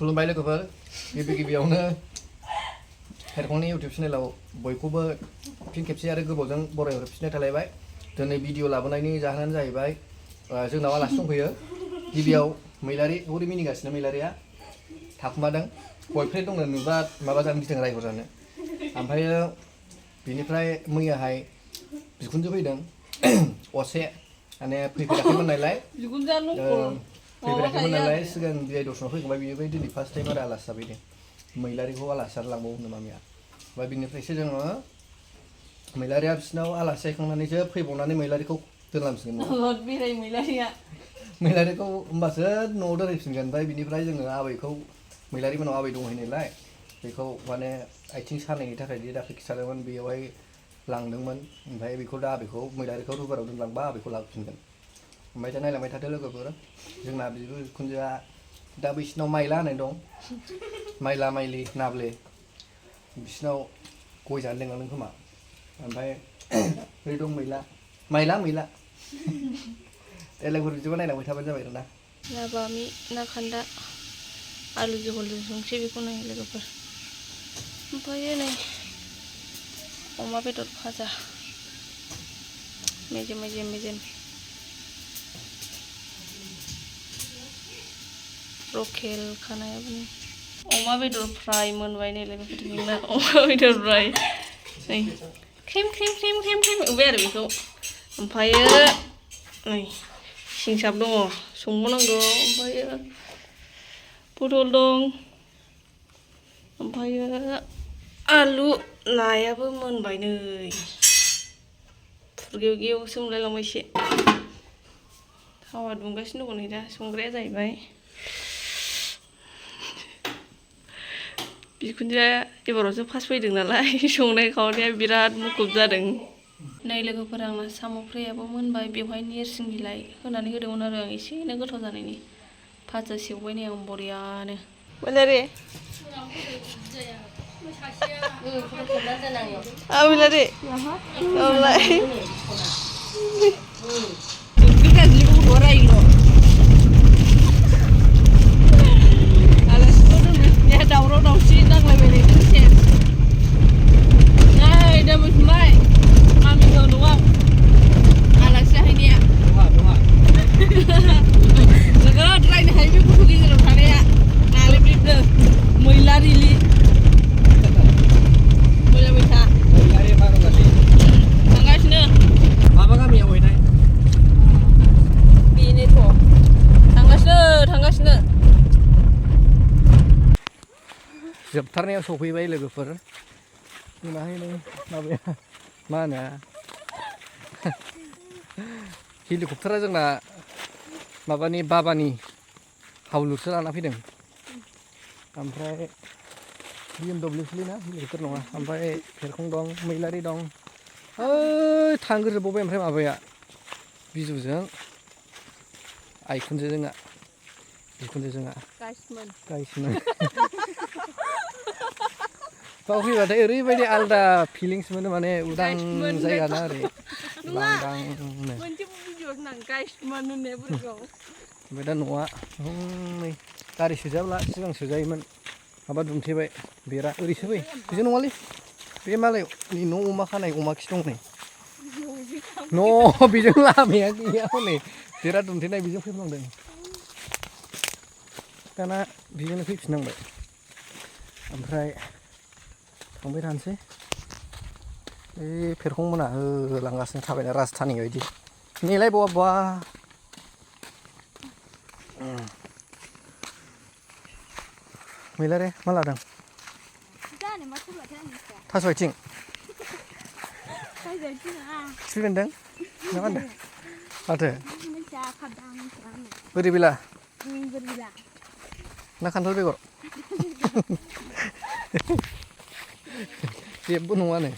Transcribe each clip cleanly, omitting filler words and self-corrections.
खुलुमबाय लोगोफोर गिबियावनो हेरखंनि इउटिउब चेनेलाव बयखौबो फिन खेबसे आरो गोबावजों बरायहरफिननाय थालायबाय। दिनै भिडिअ लाबोनायनि जाहोनानो जाहैबाय जोंनाव आलासि दंफैयो। गिबियाव मैलारि हरै मिनिगासिनो मैलारिया थाखुमादों बयफ्रेन्ड दंनो नुबा माबा जानो गिदों रायहर जानो। ओमफ्रायो बिनिफ्राय मैयाहाय बिखुनजो फैदों असे माने फैफेराखैमोन नालाय सिगां बिआइ दर्शनाव फैखांबाय बिनिफ्राय दिनै फार्स्ट टाइम आरो आलासि जाफैदों। मैलारिखौ आलासि जानो लांबावो होनो मामिया। ओमफ्राय बिनिफ्रायसो जोङो मैलारिया बिसिनाव आलासि जाहैखांनानैसो फैबावनानै मैलारिखौ दोनलांफिनगोन मैलारिखौ होमबासो न'आव दोनहैफिनगोन। ओमफ्राय बिनिफ्राय जोङो आबैखौ मैलारि मोनाव आबै दंहैनायलाय बेखौ माने आथिं सानायनि थाखाय जे दाख्लै खिथादोंमोन बेयावहाय लांदोंमोन। ओमफ्राय बेखौ दा आबैखौ मैलारिखौ रुबाराव दोनलांबा आबैखौ लाबोफिनगोन। ओमफ्राय दा नायलांबाय थादो लोगोफोर जोंना बिखुनजोआ दा बैसिनाव माइला होनाय दं माइला माइलि नाब्ले बिसिनाव गय जानो लिंलांदों खोमा। ओमफ्राय बै दं मैला लोगोफोर बिदिबा नायलांबाय थाबानो जाबाय आरोना। ना बामि ना खान्दा आलु जहलजों संसै बेखौ नाय लोगोफोर। ओमफ्राय नै अमा बेदर भाजा मेजेम लकेल खानायाबो नै अमा बेदर फ्राय मोनबाय नै लोगोफोर जोंना अमा बेदर फ्राय नै ख्रेम एवबाय आरो बेखौ। ओमफ्रायो नै सिंसाब दङ संबावनांगौ। ओमफ्रायो पटल दं ओमफ्रायो आलु नायाबो मोनबाय नै फुरगेवगेवसो मोनलायलांबाय एसे। थावा दुंगासिनो दङ नै दा संग्राया जाहैबाय बिखुनजोआ एबारावसो फार्स्ट फैदों नालाय संनाय खावनाया बिराद मुखुब जादों। नै लोगोफोर आंना साम' फ्रायाबो मोनबाय बेवहाय नेरसिं बिलाइ होनानै होदोंमोन आरो आं एसेनो गोथाव जानायनि। भाजा सेवबाय नै आं बरियानो मैलारि दावराव दावसि नांलायबाय नै दा बुथुमबाय मामिखौ न'आव आलासि जाहैनाया नोगोद रायनो हायो बे गथ' गेजेराव थानाया नालेब्लिबनो मैलारिलि मैला थांगासिनो माबा गामियाव हैनाय बेनोथ' थांगासिनो जोबथारनायाव सफैबाय लोगोफोर जोंनाहाय नै माबाया मा होनो हेलिकप्टारा जोंना माबानि बाबानि हावलुरसो लाना फैदों। ओमफ्राय BMW ना हेलिकप्टार नङा। ओमफ्राय हेरखं दं मैलारि दं ओइ थांग्रोजोबबावबाय। ओमफ्राय माबाया बिजुजों बिखुनजोजोंआ गाइसमोन बाव फैबाथाय ओरैबायदि आलदा फिलिंस मोनो माने उदां जायगा ना ओरै लांदांनो। ओमफ्राय दा न'आ नै गारि सोजाब्ला सिगां सोजायोमोन माबा दुमथेबाय बेरा ओरैसो फै बेजों नङालै बे मालायनि न' अमा खानाय अमा खि दं नै न' बेजों लामाया गैया हनै बेरा दुमथेनाय बेजों फैफ्लांदों। दाना बेजोंनो फैफिननांबाय। ओमफ्राय थांबाय थानोसै बे फेरखंमोना होलांगासिनो थाबायना राजधानि बायदि नेलायबावा मैलारे मा लादों थास' आथिं खिफि बेन्दों ना मा होनदों माथो बोरै बेला ना खान्थाल बेगर जेबो नङानो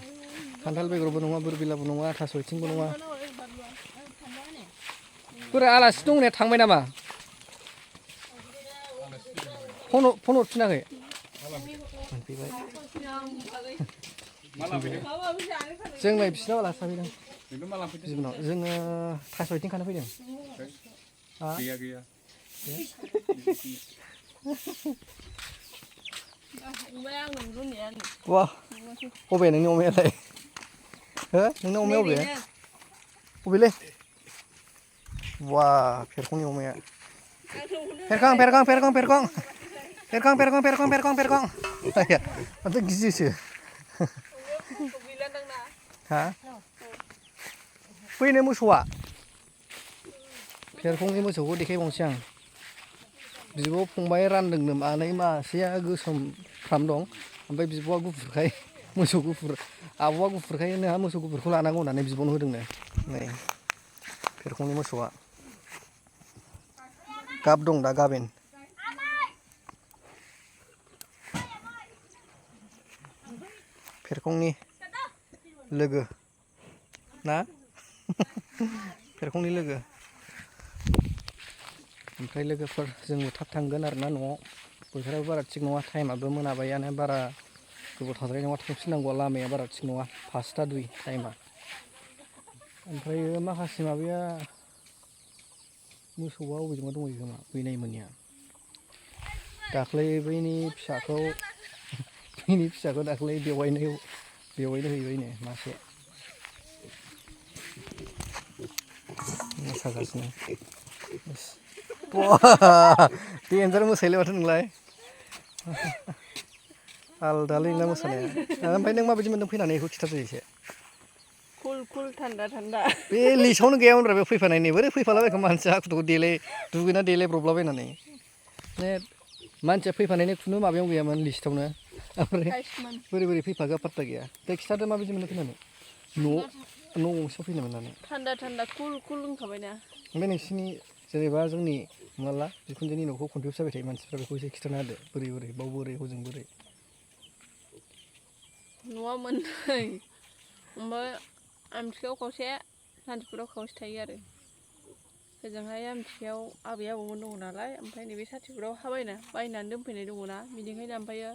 खान्थाल बेगरबो नङा बोरबिलाबो नङा थास' आथिंबो नङा। बोरै आलासि दं होननाया थांबाय नामा फन हरफिनाखै मोनफैबाय जों नै बिसिनाव आलासि जाफैदों जोङो थास' आथिं खानो फैदों। ओमफ्राय आं नोंखौ नेया नै वा अबे नोंनि अमायालाय हो नोंनि अमाया अबे अबेलै वा फेरखंनि अमाया फेरखां फेरखां फेरखां फेरखां फेरखां फेरखां फेरखां फेरखां फेरखां आया माथो गियोसो हा फैनो मोसौआ फेरखंनि मोसौखौ देखायबावनोसै आं बिब' फंबाय रानदोंनो मानै मासेया गोसोम फ्राम दं ओमफ्राय बिब'आ गुफुरखाय मोसौ गुफुर आब'आ गुफुरखाय नोंहा मोसौ गुफुरखौ लानांगौ होननानै बिब'नो होदोंनो नै फेरखंनि मोसौआ गाब दं दा गाबेन फेरखंनि लोगो ना फेरखंनि लोगो ओमफ्राय लोगोफोर जोंबो थाब थांगोन आरोना न'आव बोथोराबो बारा थिग नङा टाइमाबो मोनाबायानो बारा गोबाव थाद्राय नङा थांफिननांगौआ लामाया बारा थिग नङा 5:02 टाइमा ओमफ्राय माखासे माबाया मोसौआ अबेजोंबा दंहैयो खोमा बैनाय मोननिया दाख्लै बैनि फिसाखौ दाख्लै बेवायनो हैबायनो मासे मोसागासिनो देन्जार मोसायोलै माथो नोंलाय आलदालै नोंना मोसानाया ओमफ्राय नों माबायदि मोन्दों फैनानै बेखौ खिथादो एसे कुल थान्दा थान्दा बे लिस्टआवनो गैयामोनब्रा बे फैफानायनि बोरै फैफालाबायखो मानसिया आखुथुखौ दुगैना देलायब्रबलाबायनानै माने मानसिया फैफानायनि खुनु माबायाव गैयामोन लिस्टआवनो ओमफ्राय बोरै फैफाखो पात्ता गैया दे खिथादो माबायदि मोनदों फैनानै न' गंसेयाव फैनो मोननानै थान्दा कुल होनखाबायना ओमफ्राय नोंसिनि जेनेबा जोंनि हमना ला बिखुनजोनि न'खौ कनफिउस जाबाय थायो मानसिफ्रा बेखौ एसे खिथाना होदो बोरै बाव बोरै हजों बोरै न'आ मोननै ओमफ्राय आमथिखायाव खावसे सान्तिपुराव खावसे थायो आरो ओजोंहाय आमथिखायाव आबै आबौमोन दङ नालाय ओमफ्राय नैबे सान्तिपुराव हा बायनानै दोनफैनाय दङना बिनिखायनो ओमफ्रायो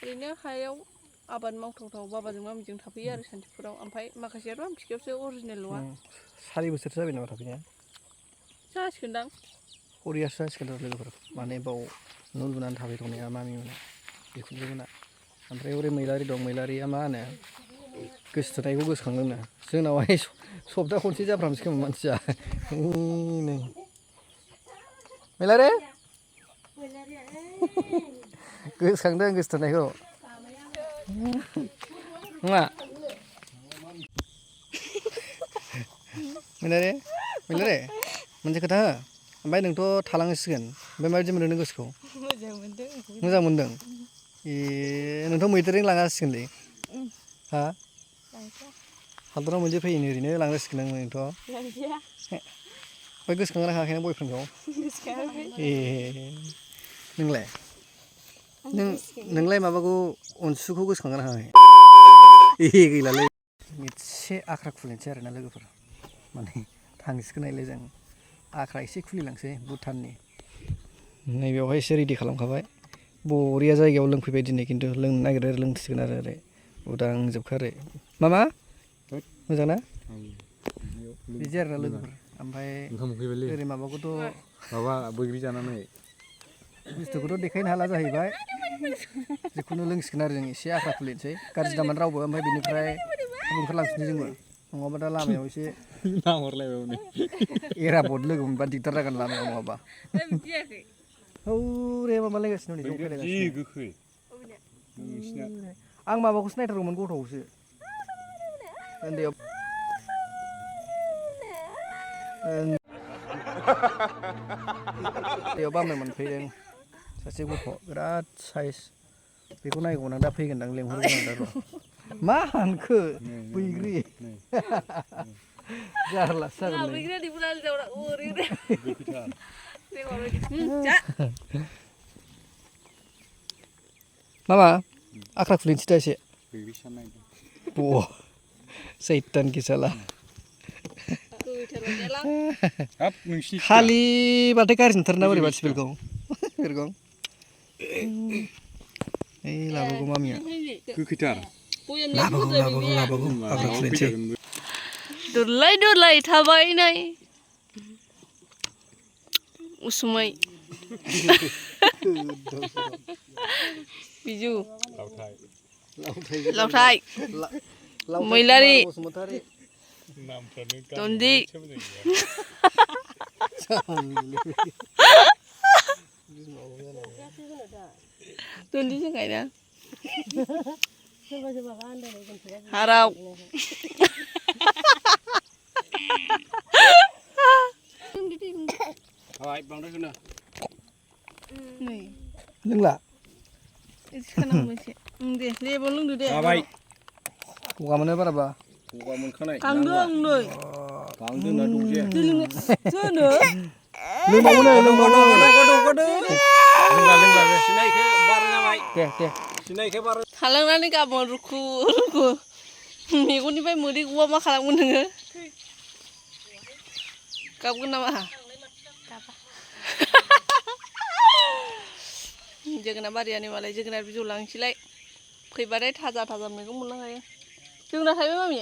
ओरैनो हायाव आबाद मावथावथाव बाबाजों मामिजों थाफैयो आरो सान्तिपुराव ओमफ्राय माखासेयाथ' आमथिखायावसो अरिजिनेल न'आ 4 बोसोरसो जाबाय नामा थाफैनाया जासिगोनदां 4 इयार्स जासिगोन आरो लोगोफोर माने बाव न' लुनानै थाफैथ'नाया मामिमोना बिखुनजोमोना ओमफ्राय हरै मैलारि दं मैलारिया मा होनो गोसोथोनायखौ गोसोखांदोंनो जोंनावहाय सप्ता खनसे जाफ्रामसै खोमा मानसिया नै मैलारि गोसोखांदों गोसोथोनायखौ नङा मैलारि मोनसे खोथा हो ओमफ्राय नोंथ' थालांसिगोन ओमफ्राय माबायदि मोनदों नों गोसोखौ मोजां मोनदों ए नोंथ' मैदेरजों लांजासिगोनलै हा हादराव मोनसे फैयो ओरैनो लांजासिगोन नोंथ' ओमफ्राय गोसोखांनो हायाखै नों बयफ्रेन्डखौ ए नोंलाय माबाखौ अनसुखौ गोसोखांनो हायाखै ए गैलालै एसे आख्रा खुलिनोसै आरोना लोगोफोर माने थांसिगोननायलाय जों आख्रा एसे खुलिलांसै भुटाननि नैबेयावहाय एसे रेडि खालामखाबाय बरिया जायगायाव लोंफैबाय दिनै खिन्थु लोंनो नागिरो लोंसिगोन आरो ओरै उदां जोबखा ओरै मा मोजां ना बिदि आरोना लोगोफोर ओमफ्राय ओरै माबाखौथ' माबा बैग्रि जानानै बुस्थुखौथ' देखायनो हाला जाहैबाय जिखुनु लोंसिगोन आरो जों एसे आख्रा खुलिनोसै गाज्रि दामोन रावबो ओमफ्राय बिनिफ्राय ओंखारलांफिनसै जोंबो नङाबा दा लामायाव एसे नाहरलायबावनो एराबद लोगो मोनबा दिगदार जागोन लामायाव नङाबा हौरे माबालायगासिनो नै जंखायलायगासिनो गोखै आं माबाखौसो नायथारगौमोन गथ'खौसो उन्दैयाव बामनो मोनफैदों सासे गथ' बिराद साइज बेखौ नायगौमोन आं दा फैगोनदां लेंहरगोन आं दा र' मा हानखो बैग्रि जारलासो जागोन मामा आख्रा खुलिनोसै दा एसे सैतान की साला खालिबाथाय गाज्रि नुथारोना बोरैबा सिबिलखौ ओइ लाबोगौ मामिया गोखैथार लाबोगौ आख्रा खुलिनोसै दुरलाय थाबायनाय उसुमै बिजु लावथाय लावथाय लावथाय मैलारि बसुमतारि दन्दि दन्दिजों गायना हाराव हाय बांद्राय होनो नै लोंला एसे खानांगौ मोनसे दे लेबो लोंदो दे जाबाय गगा मोनो बाराबा गगा मोनखानाय गांदों नै गांदों ना दौजे जोनो लोंबावो नै लोंबावो लोंला बे सिनायखौ बारा जाबाय दे सिनायखौ बारा थालांनानै गाबोन रुखु मेगननिफ्राय मोदै गवा मा खालामगोन नोङो गाबगोन नामा जोगोनार बारियानो मालाय जोगोनार बिजौ लांसैलाय फैबाथाय थाजा थाजा मैगं मोनलांखायो जोगोनार थायबाय मामि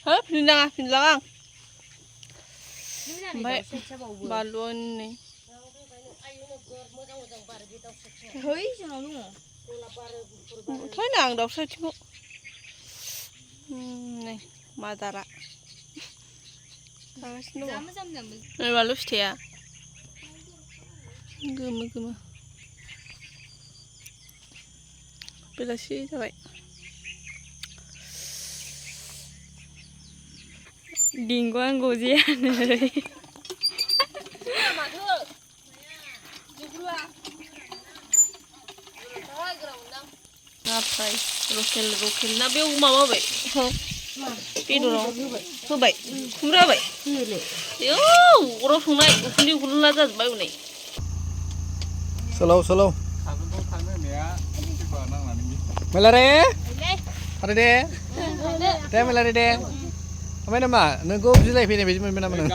हो फिननाङा फिनलाङा ओमफ्राय बानलुनि ओंखायनो आं दाउसा आथिंखौ नै मादारा नै बानलु फिथाइया गोमो गोमो बेलासि जाबाय दिंगो आं गजियानो ना फ्राय लकेल ना बेयाव माबा होबाय बेदराव होबाय खुमब्रा होबाय अराव संनाय उखुन्दै उखुन्दै जाजोब्बाय हनै सोलाव थागोनथ' थाङो होननाया सोरबा नांनानै मैलारि थादो दे मैलारि दे ओमफ्राय नामा नोंखौ बिलाइ फैनाय बायदि मोनबाय नामा नों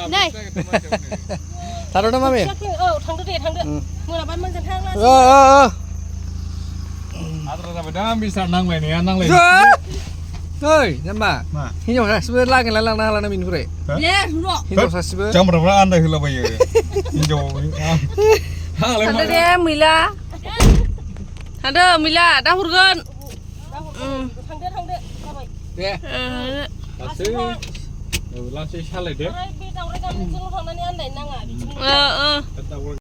थादो ना मामि औ थांदो दे थांदो मोनाबानो मोनजों थांला आद्रा जाबाय दा बिसार नांलायनाया नांलाय ओइ जाम्बा हिनजाव सासेबो लागायना लांनो हाला ना बेनिफ्राय हिनजाव सासेबो जाम्बाफ्रा आन्दाय होलाबायो हिनजाव थांदो दे मैला थांदो मैला दा हरगोन थांदो जाबाय दे लासै सालायदो बे दावराय गामिजोंल' थांनानै आन्दायनो नाङा बिदिनो